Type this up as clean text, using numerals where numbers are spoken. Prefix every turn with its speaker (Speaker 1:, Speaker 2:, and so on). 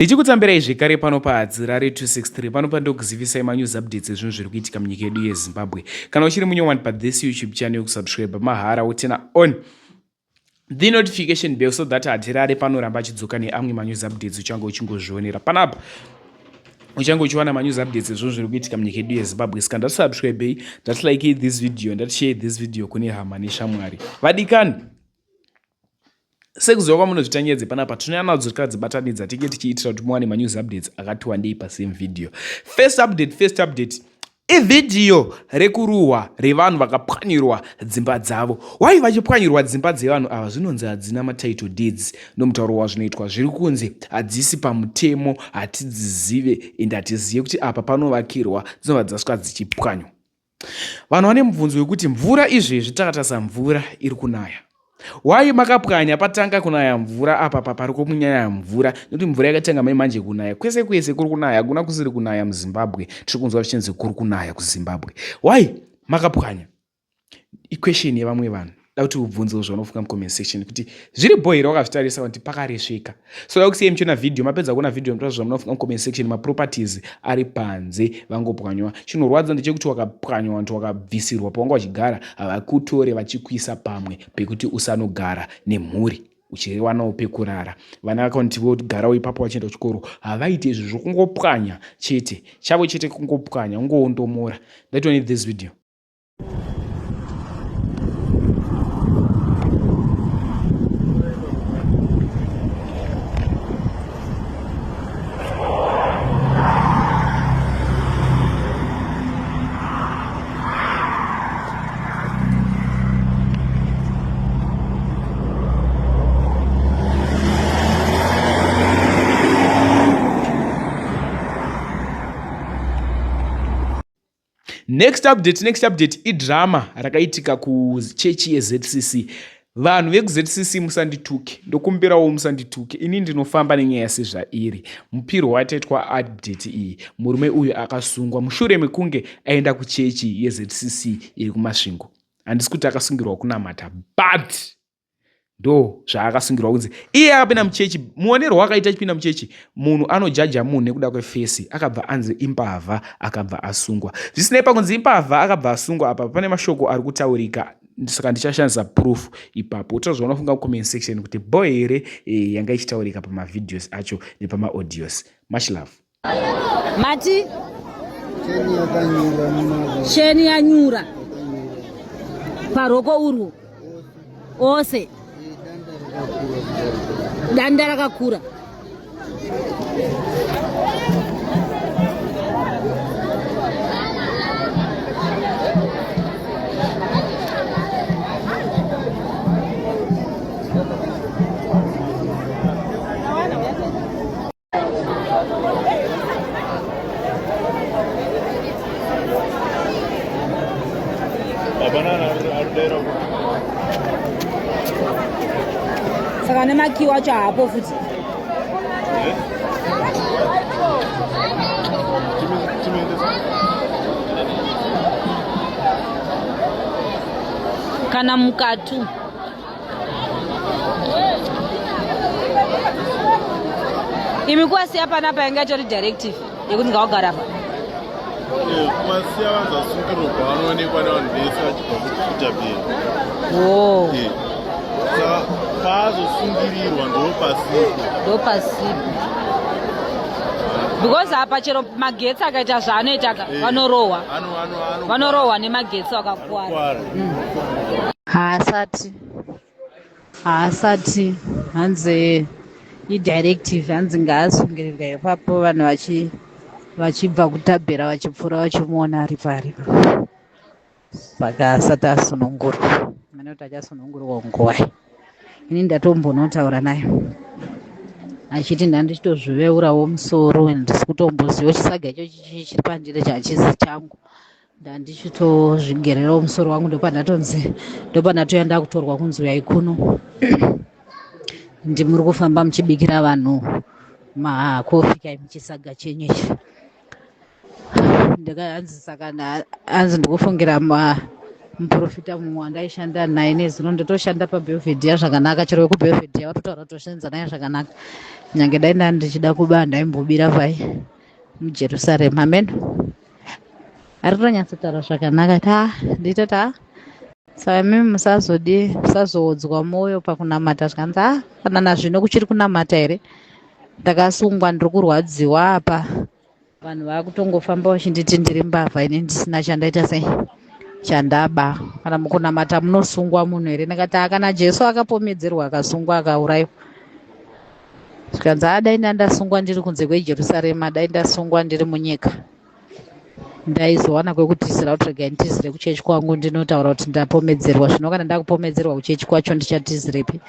Speaker 1: Ndichikutambirai zvekare pano paHadzirare 263 pano pandokuzivisai manews updates ezvinhu zviri kuitika munyika yedu yeZimbabwe. Kana uchiri munyowani pathis YouTube channel kusubscribe mahara wotena on the notification bell so that Hatirare panoramba achidzoka neamwe manews updates uchange uchingozvionera panapa uchange uchiwana manews updates ezvinhu zviri kuitika munyika yedu yeZimbabwe. Saka ndatisubscribei, ndatilikei this video, ndatishare this video kune hama neshamwari. Vadikani, sekuziva kwamunozvita nyaya dzepanapa tinouya nadzo tikadzibatanidza tinge tichiitira kuti muwane manews updates akati wandei pasame video. First update, first update ivhidhiyo rekuruhwa revanhu vakapwanyirwa dzimba dzavo. Wai vachipwanyirwa dzimba dzevanhu ava? Zvinonzi hadzina matitle deeds nomutauro wazvinoitwa zviri kunzi hadzisi pamutemo, hatidzizive ende hatizive kuti apa panovakirwa, dzinobva dzasvika dzichipwanywa. Vanhu vane mubvunzo wekuti mvura izvezvi takatarisa mvura iri kunaya. Why makapwanya patanga kunaya mvura apa pa pari kumunyaya mvura nekuti mvura yakatanga mai manje kunaya kwese kwese kuri kunaya hakuna kusiri kunaya muZimbabwe tiri kunzwa zvichinzi kuri kunaya kuZimbabwe. Why makapwanya? Iquestion yevamwe vanhu. Da kuti ubvunzewo zvaunofunga mucomment section kuti zviri bho here wakazvitarisa kuti pakaresveka. So da kusiyai muchiona video, mapedza kuona video munotaura zvamunofunga mucomment section. Maproperties ari panze vangopwanywa. Chinorwadza ndechekuti wakapwanywa vanhu wakabvisirwa pawanga uchigara havakutore vachikuisa pamwe pekuti usanogara nemhuri uchiwanawo pekurara. Vana vakaunti vogarawo ipapo vachienda kuchikoro havaite izvo zvokungopwanya chete. Chavo chete kungopwanya ungoondomora. Ndatione this video. Next update, next update idrama rakaitika kuchechi yeZCC. Vanhu vekuZCC musandituke, ndokumbirawo musandituke. Ini ndinofamba nenyaya sezvairi. Mupiro wataitwa update iyi, murume uyu akasungwa mushure mekunge aenda kuchechi yeZCC iri kuMasvingo. Handisi kuti akasungirwa kunamata, but ndo zvaakasungirwa kunzi iye akapinda muchechi. Muonerwo wakaita achipinda muchechi, munhu anojaja munhu nekuda kwefesi, akabva anzi imbavha, akabva asungwa. Zvisinei pakunzi imbavha akabva asungwa apa pane mashoko ari kutaurika, saka ndichashandisa proof ipapo. Utaura zvaunofunga mucomment section kuti bo here yanga ichitaurika pamavideos acho nepamaaudios. Much love.
Speaker 2: Mati cheni yanyura paroko urwu ose danda rakakura. Saka nemakiwa acho haapo futi. Kana mukatu. Imi kuwasiya panapa yanga itori directive yekuti ngawagara pa.
Speaker 3: Kuwasiya vanhu vasungirwa kwavanoonekwa nevanhu vese vachibva kukutabheri.
Speaker 2: Oh.
Speaker 3: Saka paazosungirirwa ndopasipo.
Speaker 2: Ndopasipo. Because apa chero magetsi akaita zvaanoita ka vanorohwa. Vanorohwa nemagetsi vakakuwara.
Speaker 4: Haasati haasati hanzi idirective hanzi ngaasungirirwe ipapo vanhu vachi vachibva kutabhera vachipfuura vachimuona ari pari saka asati asunungurwa mane kuti achasunungurwa nguwai ini ndatombonotaura naye achiti ndandichitozviveurawo musoro ndisi kutomboziva chisaga icho chiri pandiri chachizi changu ndandichitozvigererawo musoro wangu ndopandatonzi ndopandatoya ndakutorwa kunzi uyai kuno ndimuri kufamba muchibikira vanhu makofi kai muchisaga chenyu ichi ndikaanzi saka hanzi ndikufungira Muprofita mumwe wandaishanda naye nezuro, ndotoshanda paBelvedere zvakanaka. Chero vekuBelvedere vatotaura toshandza naye zvakanaka. Nyange dai nda ndichida kuba, ndaimbobira vai muJerusarema. Ameno ari kutonyatsotaura zvakanaka. Ta nditoti, "A, saka imimi musazodi, musazoodzwa mwoyo pakunamata." Zvikanzi, "A, kana nazvino kuchiri kunamata here? Ndakasungwa, ndiri kurwadziwa apa. Vanhu vakutongofamba vachinditi ndiri mbavha, ini ndisina chandaita sei, chandaba. Kana mukunamata munosungwa munhu here?" Ndikati, "A, kana Jesu akapomedzerwa, akasungwa, akaurayiwa." Zvikanzi, "A, dai ndandasungwa ndiri kunze kweJerusarema, dai ndasungwa ndiri munyika, ndaizowana kwekutizira, kuti regai nditizire kuchechi kwangu, ndinotaura kuti ndapomedzerwa. Zvino kana ndakupomedzerwa kuchechi kwacho, ndichatizirepi?"